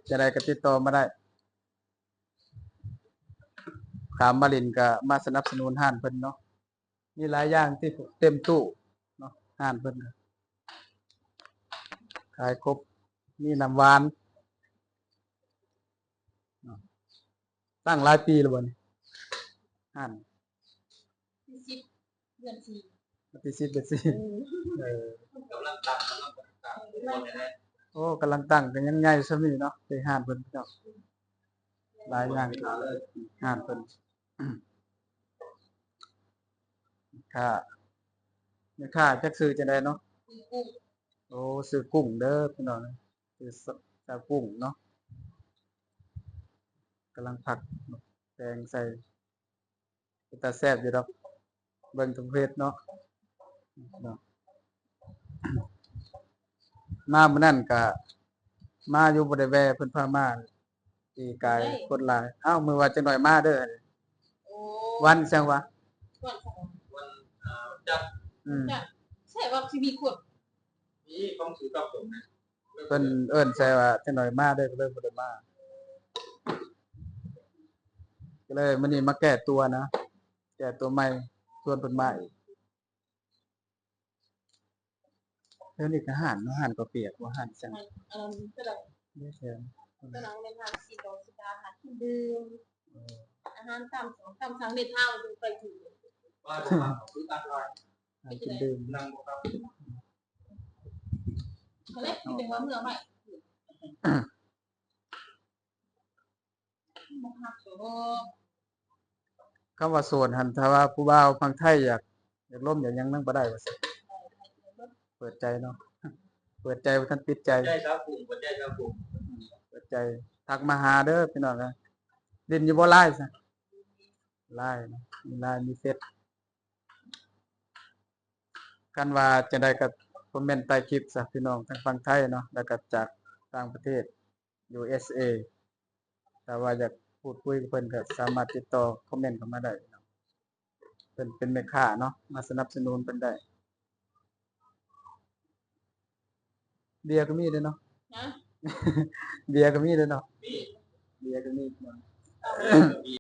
ຈະໄດ້ກໍຕິດຕໍ່ມາໄດ້. ຂ້າມມາຫຼິ້ນກໍມາສະໜັບສະໜູນຮ້ານເພິ່ນເນາະ. ມີຫຼາຍຢ່າງທີ່ເຕັມຕູ້ເນາະ ຮ້ານເພິ່ນ ຂາຍຄົບ ມີນ້ຳຫວານເນາະ. ຕັ້ງຫຼາຍປີແລ້ວບໍ່ນີ້ ຮ້ານ? ທີສິບ ເດືອນສີ່ ວັນທີສິບ ເດືອນສີ່ ເອີ ເອີ ກຳລັງຕັ້ງ ກຳລັງຕັ້ງ ໂອ້ ກຳລັງຕັ້ງ ກໍຍັງໃຫຍ່ສ່ຳນີ້ເນາະ ເປັນຮ້ານເພິ່ນເນາະ ຫຼາຍຢ່າງ ຮ້ານເພິ່ນ ແມ່ຄ້າ ແມ່ຄ້າຈັກຊື່ຈັ່ງໃດເນາະ? ຊື່ກຸ້ງ ໂອ້ ຊື່ກຸ້ງເດີພີ່ນ້ອງ ຊື່ສາວກຸ້ງເນາະ ກຳລັງຜັກແຕງໃສ່ ເປັນຕາແຊບຢູ່ດອກ ເບິ່ງທາງເຟສເນາະ ເນາະ ມາມື້ນັ້ນກະມາຢູ່ ບໍ່ໄດ້ແວ່ ເພິ່ນພາມາ ປີກາຍຄົນຫຼາຍ. ອ້າວ ມື້ວ່າຈັກໜ້ອຍມາເດີ ໂອ້ ວັນຫຍັງວະ? ວັນ ວັນ ເອີ ຈັນ ອືມ ຈັນ ໃຊ່ວ່າຊິມີຄົນ ມີຂອງຊື່ກັບຜົມນະ ເພິ່ນເອີ້ນໃສ່ວ່າຈັກໜ້ອຍມາເດີ ກໍເລີຍບໍ່ໄດ້ມາ ກໍເລີຍມື້ນີ້ມາແກ້ຕົວນະ ແກ້ຕົວໃໝ່ ຊວນເພິ່ນມາອີກ. ແຖວນີ້ກໍຮ້ານເນາະ ຮ້ານເຂົ້າປຽກບໍ່ ຮ້ານອີຫຍັງ ອັນນັ້ນກໍໄດ້ ແຖວ ຕອນນັ້ນແມ່ນຮ້ານສີດອກສີດາ ຮ້ານກິນດື່ມ ເອີ ອາຫານຕາມສອງຕາມສັ່ງ ເນັດເຮົາຢູ່ໄປຖືກ ຮ້ານກິນດື່ມ ເຂົາເລີຍເປັນວ່າເມືອໄວ້ ຄຳວ່າໂສດຫັ້ນ ຖ້າວ່າຜູ້ບ່າວຝັ່ງໄທຢາກ ຢາກລົມຢາກຫຍັງນຳກໍໄດ້ວ່າຊັ້ນ ເປີດໃຈເນາະ ເປີດໃຈບໍ່ທັນປິດໃຈ ໃຈຊາວກຸ້ງ ເປີດໃຈຊາວກຸ້ງ ເປີດໃຈ ທັກມາຫາເດີພີ່ນ້ອງເອີຍ ຫຼິ້ນຢູ່ບໍ່ LINE ຊະ LINE ເນາະ ມີ LINE ມີເຟສ ຄັນວ່າຈັ່ງໃດກໍຄອມເມັນໃຕ້ຄລິບຊະ ພີ່ນ້ອງທາງຝັ່ງໄທເນາະ ແລ້ວກໍຈາກຕ່າງປະເທດ ຢູເອສເອ ຖ້າວ່າຢາກພູດຄຸຍກັບເພິ່ນກໍສາມາດຕິດຕໍ່ຄອມເມັນເຂົ້າມາໄດ້ເນາະ ເພິ່ນເປັນແມ່ຄ້າເນາະ ມາສະໜັບສະໜູນເພິ່ນໄດ້. ເບຍກໍມີເດ້ເນາະ ຮະ? ເບຍກໍມີເດ້ເນາະ ມີ ເບຍກໍມີ ເອົາເບຍກໍມີ